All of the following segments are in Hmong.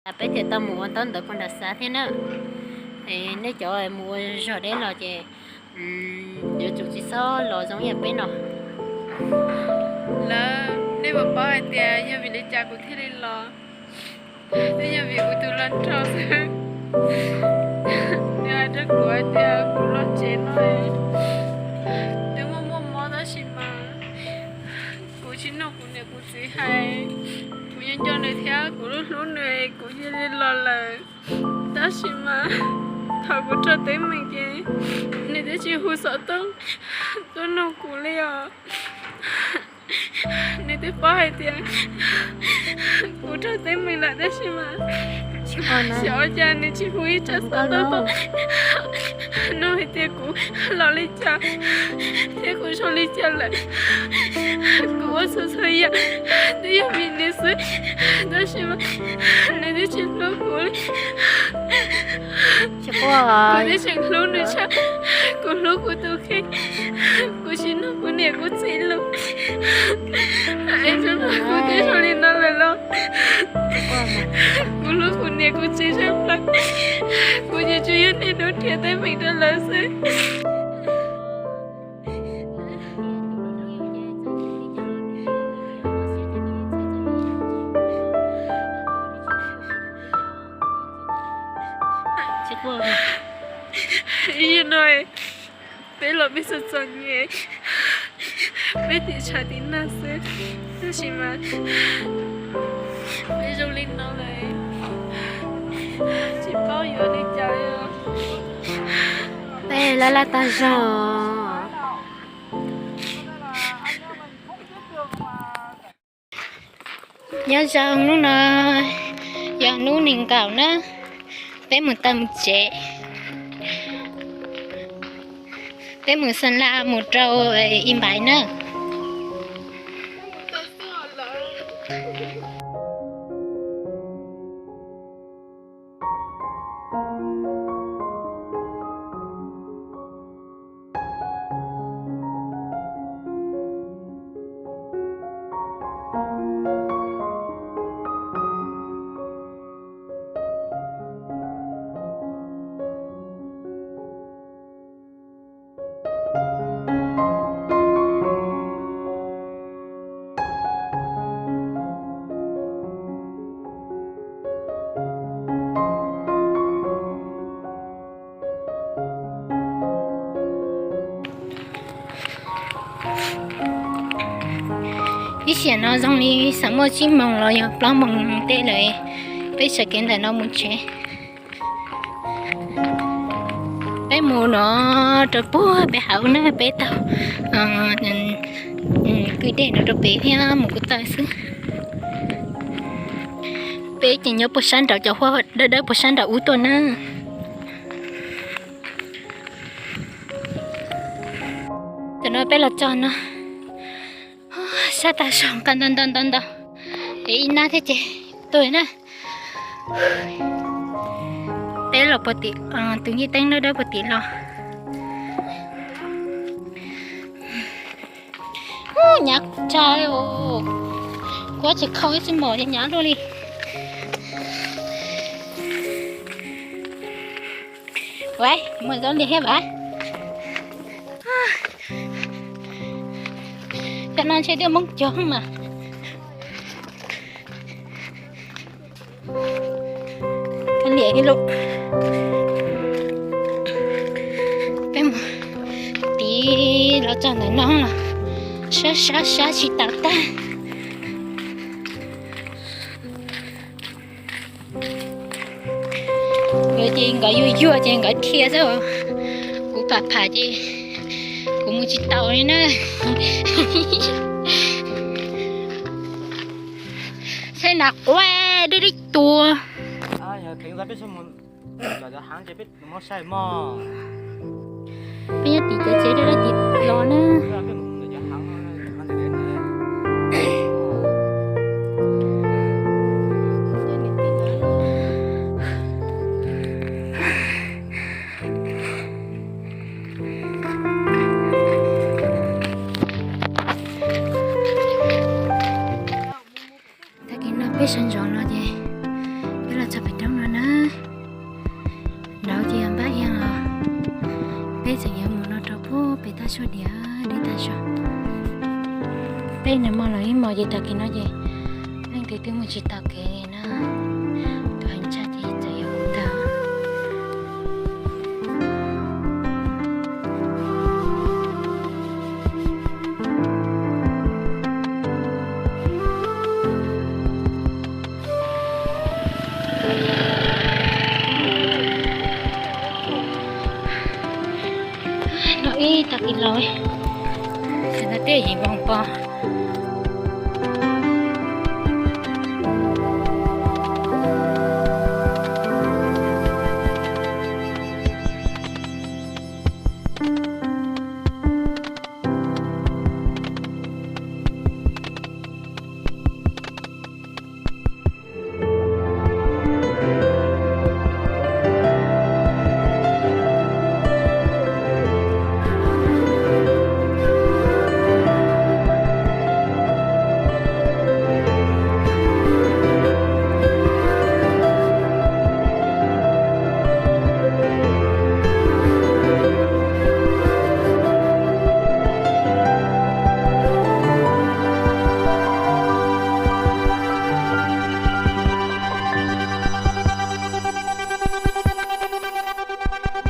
Peb thiaj tau mus ua ntaub ntawv puag nram xav thiab na. Nej cov mus ua zog deb los ces yuav tsum tsis txhob los zoo ib yam peb no. Lawv, nej puas paub hais tias yog vim li cas kuv thiaj li los? Twb yog vim kuv tus hluas nraug xwb, nws hais rau kuv hais tias kuv los tsev no twb muaj muaj mob tab sis mas kuv tsis nug kuv niam kuv txiv hais. Kuv nco nco nws thiab kuv hlub hlub nws kuv cia li los lawm. Tab sis mas thaum kuv raug teeb meem ces nws twb tsis hu xov tooj tuaj nug kuv li os. Nws twb paub hais tias kuv raug teeb meem lawm tab sis mas xyov ua cas nws tsis hu ib tsab xov tooj tuaj nug hais tias kuv los li cas thiab kuv zoo li cas lawm. Kuv ua txhua txhua yam twb yog vim nws xwb, tab sis mas nws twb tsis hlub kuv li. Kuv twb tseem hlub nws tshaj kuv hlub kuv tus kheej. Kuv tsis nug kuv niam kuv txiv lus, es kuv twb zoo li no lawm los? Kuv hlub kuv niam kuv txiv tshaj plaws, kuv ces tsuas yog niaj hnub nrhiav teeb meem rau lawv xwb. Ib zaug no peb los peb txom txom nyem, peb tim tshav tim nag xwb, tab sis mas peb zoo li no lawm, tsis paub yuav li cas li. Peb laj laj tag zog. Nyob zoo, hnub no yog hnub nees nkaum na, peb mus tau mus tsev, peb mus xa la mus rau ib npais na. Ib sim no zoo li xav muaj tsib moos los yog plaub moos tej lawm, peb sawv kev ntawm no mus tsev. Peb mus no rau puag pem hauv na, peb taug kwj dej no rau pem thiab mus kuj tau xwb. Peb ces nyob puag sab nraud, cov huab dawb dawb puag sab nraud ub tuaj na. Tam no peb los txog no, sab tag zog nqa ntau ntau ntau ntau, es ib nab thiab ces tuag na. Peb los puag tim, tus ncej teeb dawb dawb puag tim los. Nyav tsag, kuv tsis khau ib txij mos ces nyav luaj li. Ua, mus zoo li thiab vas. Cov no ntshe twb Hmoob cog mas. Kav liam ib lub. Peb mus tiv los txog ntawm no los sab sab sab tsis tau tag. Nkawd ces nkawd yuag yuag ces nkawd dhia xwb, kuv pham pham ces kuv mus tsis tau li na. Saib nas quaj deb deb tuag. Peb nyob tim cov tsev deb deb tim los na. Tag kis no peb sawv ntxov no ces peb los txog Diav deb tag zog. Peb nag hmo los ib hmos ces tag kis no ces leej twg twb mus tsis tau kev li na. Tus heev tshaj ces txawm yog kuv ntag. No ib tag kis los, sawv daws tej yim npoo pos.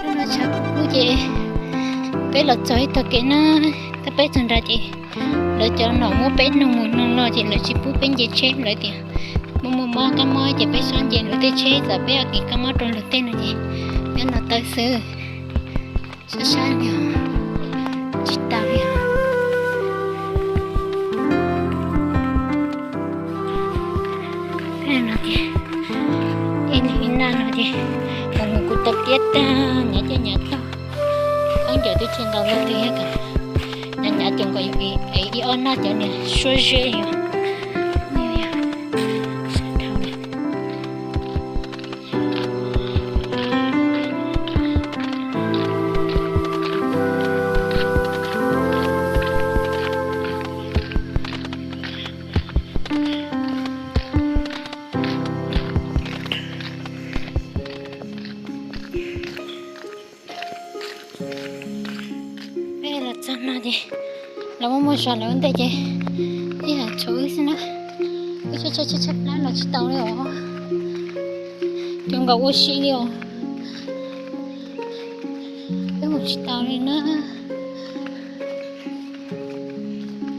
Hnub no tshav kub kub ces peb los txog ib tog kev na, tab peb txog nrad ces lawv cov nom muab peb noog mus noog los ces lawv tsis pub peb nce tsheb, lawv tias muaj muaj mob kab mob ces peb xob nce luag tej tsheb, txawm peb kis kab mob rau luag tej no ces nyob no tawm xwb. Sab sab li, tsis tau li. Ib nag no ces mus mus kuv tau tiab tag, nyav coj nyav tag, khaub ncaws twb tsis ntaus luag twg thiab, nyav nyav ces nkaus ib ob nag cov niag suab zeb li. Peb los txog no ces lawv muaj muaj zog lawv ua ntej ces ib yam tshuav wb xwb na. Wb tshaib tshaib tshaib plab los tsis tau li os, cov nkaus ua si li os. Wb mus tsis tau li na,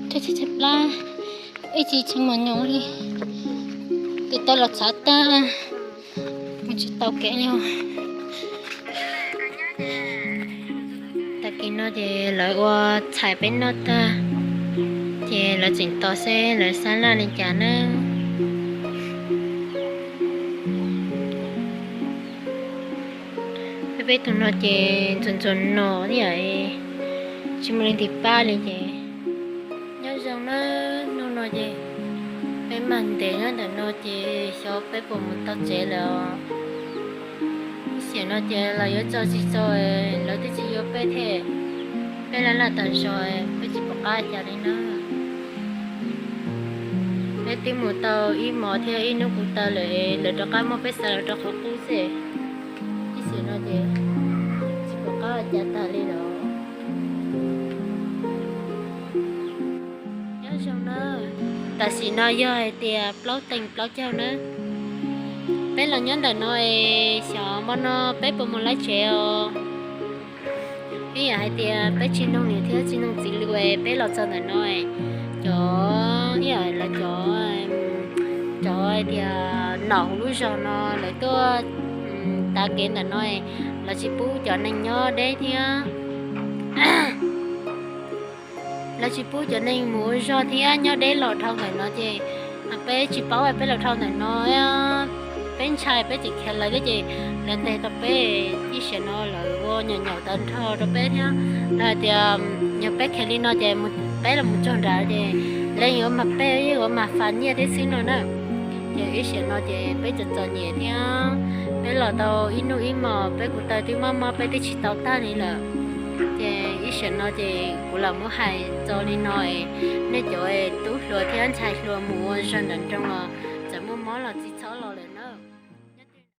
tshaib tshaib tshaib plab, ib tsis tshee mos nyoos li, tes taw los txhav tag, mus tsis tau kev li os. Tag kis no ces lawv ua txhais peb noj tag, ces lawv tseem tos seb lawv xab laj li cas na. Peb peb tug no ces ntxuav ntxuav no ib yam tsis muaj leej twg pab li ces nyob zoo na. Hnub no ces peb mag ntes nyob ntawm no ces xyov peb puas mus tau tsev lawm. Ib xiam no ces los yuav txog tsis txog lawv twb tsis yuav peb thiab, peb laj laj tas zog peb tsis pom qab cas li na. Peb twb mus tau ib hmos thiab ib hnub kuv taw lawm, lawv rov qab muab peb xa los rau qhov qub xwb. Ib xiam no ces tsis pom qab cas tag li lawm. Nyob zoo na, tam sim no yog hais tias plaub teev plaub caug na. Peb los nyob ntawm no es xyov hmo no peb puas mus laib tsev os. Ib yam hais tias peb tsis noog niam thiab tsis noog txiv lus es peb los txog ntawm no es cov, ib yam lawv cov, cov hais tias nom hauv lub zos no lawv tuaj tav kev ntawm no es lawv tsis pub cov neeg nyob deb thiab. Lawv tsis pub cov neeg mus ua zog thiab nyob deb los dhau ntawm no ces peb tsis paub, peb los dhau ntawm no, peb ntshai peb tseem khiav lawv thiab ces lawv ntes tau peb. Ib sim no lawv ua nyaum nyaum tawv nrho rau peb thiab. Lawv hais tias yog peb khiav li no ces peb los mus txog nrad ces leej yuav mag peb, yuav mag fas nyiaj thiab xwb no na. Ces ib sim no ces peb txom txom nyem thiab, peb los tau ib hnub ib hmos peb kuv taw twb mob mob peb twb tsis tau tag li lawm. Ces ib sim no ces kuv lam muab hais txog li no es nej cov tub hluas thiab ntxhais hluas mus ua zog nram nroog los txawm muaj mob los